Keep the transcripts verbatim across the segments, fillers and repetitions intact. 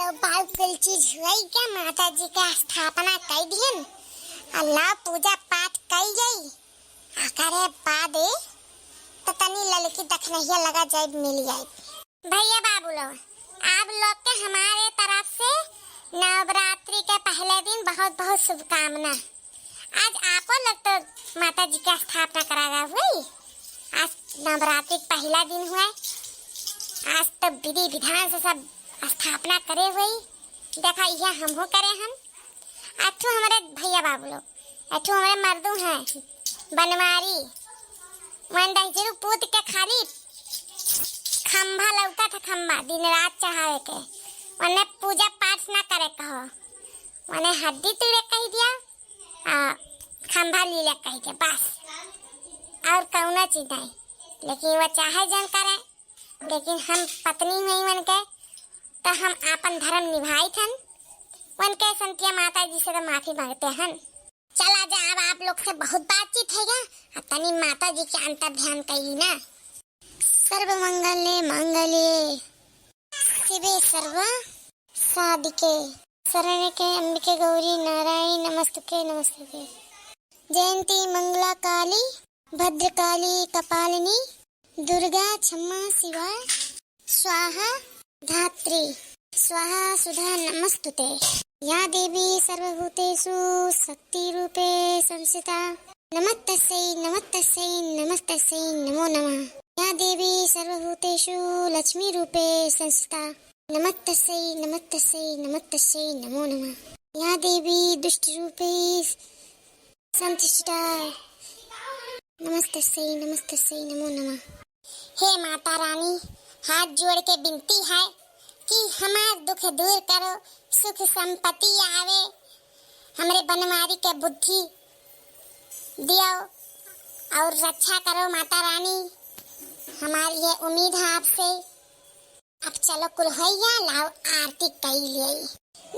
तो बहुत कुल चीज हुई क्या, माता जी के स्थापना कई दिहन, अल्लाह पूजा पाठ कई गई, अकरे बाद तो तनी ललकी दखनहिया लगा जाए, मिल जाए। भैया बाबू लोग, आप लोग के हमारे तरफ से नवरात्रि के पहले दिन बहुत बहुत शुभकामना। आज आपो लोग तो माता जी के स्थापना करा गया हुई। आज नवरात्रि के पहला दिन हुआ है। आज तो विधि विधान से सब स्थापना करे हुई। देखा, यह हमहू करे हन। अठू हमारे भैया बाबू लोग, अठू हमारे मर्दू हैं बनवारी। वन दहिजरू पूत के खाली खंभा लौका था, खंभा दिन रात चढ़ावे के। वने पूजा पाठ ना करे कहो, वने हड्डी तोड़े कही दिया, आ, खंभा लीले कही दिया, बस, और कौनो चीज नहीं। लेकिन वो चाहे जन करे, लेकिन हम पत्नी हुई वन के, तो हम आपन धर्म निभाई थन। वन के संतिया माता जी से तो माफी मांगते हन। चल आजा, अब आप लोग से बहुत बातचीत है गया, अब तनी माता जी के अंतर ध्यान कई ना। सर्व मंगले मंगले शिवे सर्व साधिके, शरण्यके अंबिके गौरी नारायणी नमस्तुके नमस्तुके। जयंती मंगला काली भद्रकाली कपालिनी दुर्गा क्षमा शिवा स्वाहा धात्री स्वाहा सुधा नमस्तुते। या देवी सर्वभूतेषु शक्ति रूपे संस्थिता नमस्तस्यै नमस्तस्यै नमस्तस्यै नमो नमः। या देवी सर्वभूतेषु लक्ष्मी रूपे संस्थिता नमस्तस्यै नमस्तस्यै नमस्तस्यै नमो नमः। या देवी दुष्ट रूपे संतुष्टा नमस्तस्यै नमस्तस्यै नमो नमः। हे माता रानी, हाथ जोड़ के विनती है कि हमार दुख दूर करो, सुख संपत्ति आवे, हमरे बनवारी के बुद्धि दियो और रक्षा करो माता रानी, हमारी ये उम्मीद है आपसे। अब चलो कुल होइया, लाओ आरती कई लिए।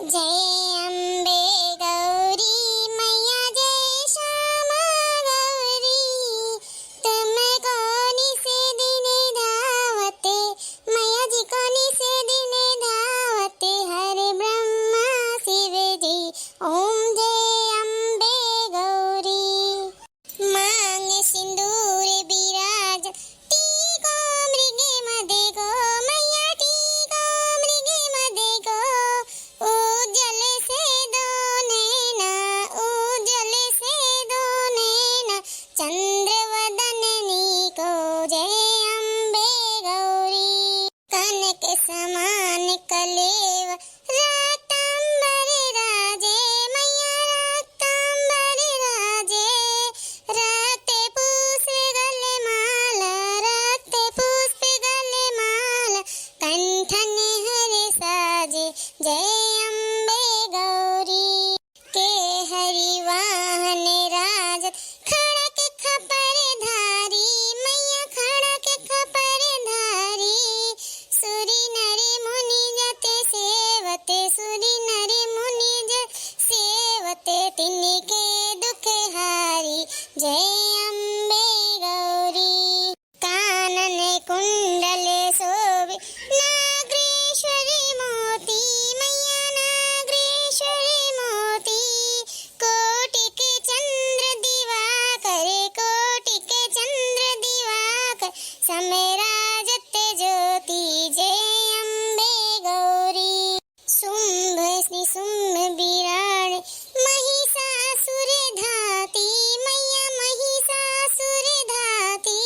जय अम्बे गौरी मैया, जय श्यामा गौरी, तुम कौन से दिन धावते, मैया जी कौन से दिन धावते, हरे ब्रह्मा शिव जी, ओम जय अम्बे गौरी। मांग सिंदूर बिराज टीको मृग मद को, मैया टीको मृग मद को, उज्जल से दो नैना, उज्जल से दो नैना, चंद्र वदन नीको, जय अम्बे गौरी। कनक समान कलेव रक्तांबर राजे, मैया रक्तांबर राजे, रक्त पुष्प गले माला, रक्त पुष्प गले माला, कंठन हर साजे, जय अम्बे गौरी। के हरि वाहन राजत खड़क खपर धारी, मैया खड़क खपर धारी। सुरि नर मुनि जत सेवत, सुरि नर मुनि जत सेवत, तिनके दुख हारी। जय अम्बे गौरी। कानन कुंडल शोभि नागेश्वरी मोती, मैया नागेश्वरी मोती। कोटिक चंद्र दिवाकर, कोटिक चंद्र दिवाकर, सम राजत ज्योति। जय अम्बे गौरी। शुंभ निशुंभ विराट महिषासुर धाती, मैया महिषासुर धाती।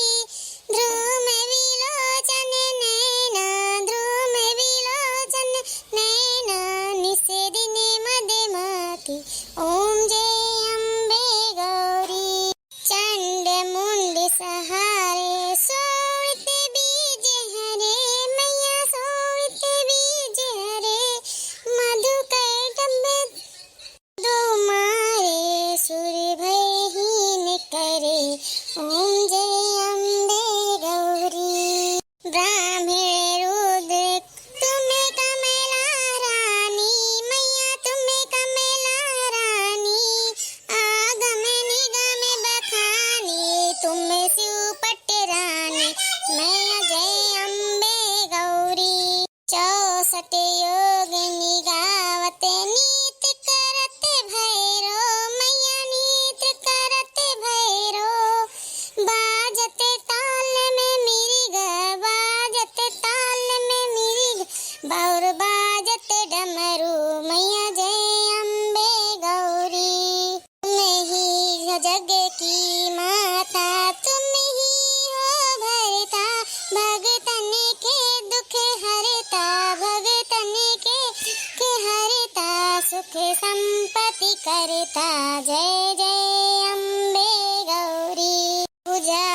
ध्रुव विलोचन नैना, ध्रुव विलोचन नैना, निशि दिन मद माती। ओम जय अम्बे गौरी। चंड मुंड संहारे, शोणित बीज हरे, मैया शोणित बीज हरे। मधु कैटभ और बाजत डमरू मैया जय अम्बे गौरी। तुम ही हो जग की माता, तुम ही हो भरता, भगतन के दुख हरता, भगतन के दुख हरता, सुख संपत्ति करता, जय जय अम्बे गौरी। पूजा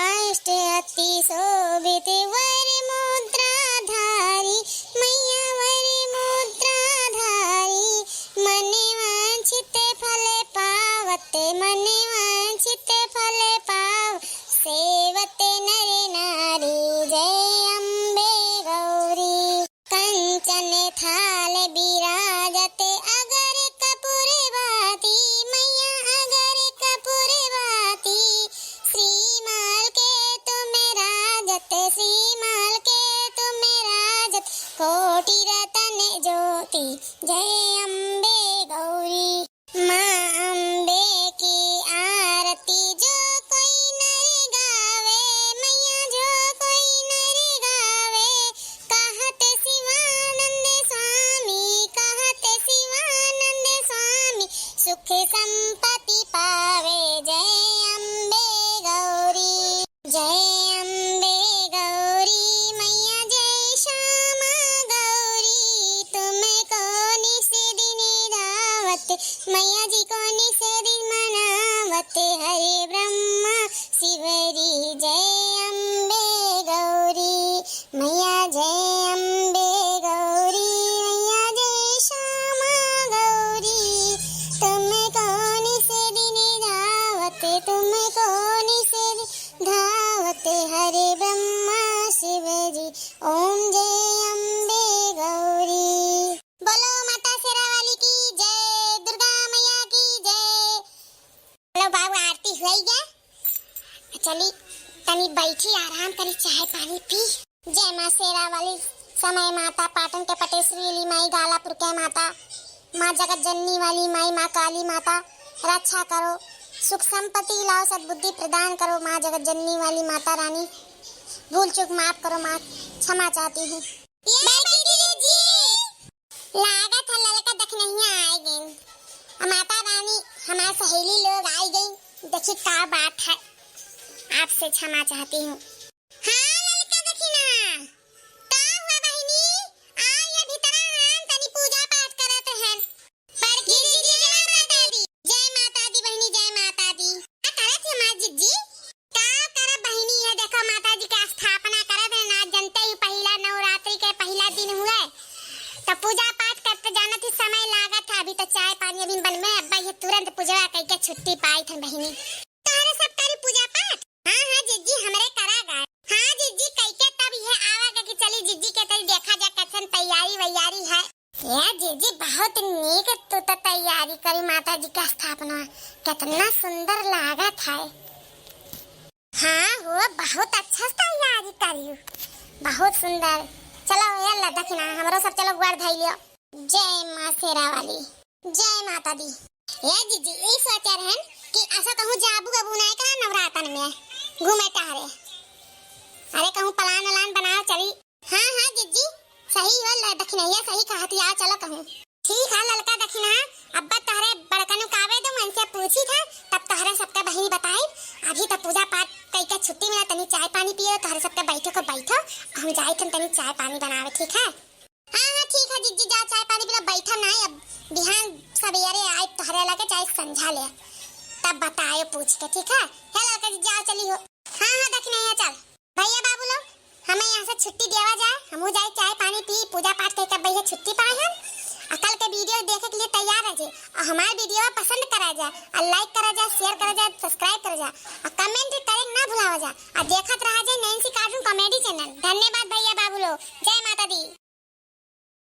अष्ट अति शोभित वर मुद्रा धारी, मैया वर मुद्रा धारी, मन वांछित फल पावत, मन वांछित फल पाव, सेवत नर नारी, जय अम्बे गौरी। कंचन थाल बिराजत अगर कपूर बाती, मैया अगर कपूर बाती, श्रीमाल के तुम राजत, श्रीमाल के तुम राजत, कोटि रतन ज्योति, जय अम्बे गौरी। माँ अम्बे की आरती जो कोई नर गावे, मैया जो कोई नर गावे, कहत शिवानंद स्वामी, कहत शिवानंद स्वामी, सुख संपत्ति पावे, जय अम्बे गौरी। जय अम्बे गौरी मैया, जय श्यामा गौरी, तुमको निस दिन धावत, मैया जी को निस दिन मनावत, हरे ब्रह्मा शिवरी। जय अम्बे गौरी मैया, जय अम्बे गौरी मैया, जय श्यामा गौरी, तुमको निस दिन धावत, तुमको निस दिन धावत हरे ब्रह्मा शिव जी। ओम जय अम्बे गौरी। बोलो माता शेरा वाली की जय, दुर्गा मैया की जय। बोलो बाबू, आरती हुई गया, चली तनी बैठी, आराम करी, चाय पानी पी। जय माँ शेरा वाली, समय माता, पाटन के पटेश्वरी वाली माई, गालापुर के माता, माँ जगत जननी वाली माई, माँ काली माता, रक्षा करो, सुख संपत्ति लाओ, सद्बुद्धि प्रदान करो, माँ जगत जननी वाली माता रानी, भूल चूक माफ करो माँ, क्षमा चाहती हूँ। ये बड़की दीदी जी, लागत है ललका दखिनहिया आए गई, माता रानी हमार सहेली लोग आई गई, देखी का बात है, आपसे क्षमा चाहती हूँ। हाँ, ललका दखिना। का हुआ बहिनी? आ, ये भीतरा हम तनी पूजा पाठ करत हन। बड़की दीदी, जय माता दी। जय माता दी बहिनी, जय माता दी। का करत है माँ जिज्जी? का करब बहिनी, ये देखो माता जी के स्थापना करत हन। आज जनते ही पहिला नवरात्रि के पहिला दिन हुए, तो पूजा पाठ करते जानत ही समय लागत है। अभी तो चाय पानी अभी बनबे, अब्बा ये तुरंत पूजवा कइके छुट्टी पाई थन बहिनी। तोहरे सब करी पूजा पाठ? हाँ, हाँ, जिज्जी, हमरे करा गए। हाँ, जिज्जी, कइके तब ये आवा गा कि चली जिज्जी के तरी देखा जा कैसन तैयारी वैयारी है। ए जिज्जी, बहुत नीक तू तो तैयारी करी माता जी के स्थापना, कितना सुंदर लागत है। हाँ हो, बहुत अच्छा से तैयारी करी, बहुत सुंदर। चलो, ये ला दखिना, हमरो सब चलो गोड़ धई लियो। जय माँ शेरा वाली। जय माता दी। ए जिज्जी, ई सोचे रहन कि ऐसा कहूँ जाबू अबू नाय का नवरातन में घूमे टहरे। अरे कहूँ plan व्लान बनाओ चली। हाँ, हाँ जिज्जी, सही हो, ल-, दखिनैया सही कहत या, चलो कहूँ। ठीक है ललका दखिना, अब्बा तहरे बड़कनु कावे दो, उनसे पूछी था, तब तहरे सबके बहिनी बताई। अभी तो पूजा पाठ कइके छुट्टी मिला, तनी चाय पानी पियो, तहरे सबके बैठो को बैठो, हम जाई थन तनी चाय पानी बनावे, ठीक है? हाँ, हाँ, ठीक है जिज्जी, जा चाय पानी पी लो, बैठा नाई, अब बिहान सबेरे आए तोहरे लगे, चाहे संझा ले, तब बतायो पूछ के, ठीक है? हे ललका जिज्जी, आओ चली हो। हाँ, हाँ, दखिनैया, चल। भैया बाबू लोग, हमें यहाँ से छुट्टी देवा जाए, हमहू जाए चाय पानी पी, पूजा पाठ करके भैया छुट्टी पाए हम। आ कल के video देखे के लिए तैयार रह जाए, और हमारे video पसंद करा जाए, और like करा जाए, share करा जाए, subscribe करा जाए, और comment करे ना भुलावा जाए, और देखत रहा जाए नैन्सी cartoon comedy channel। धन्यवाद भैया बाबू लोग, जय माता दी।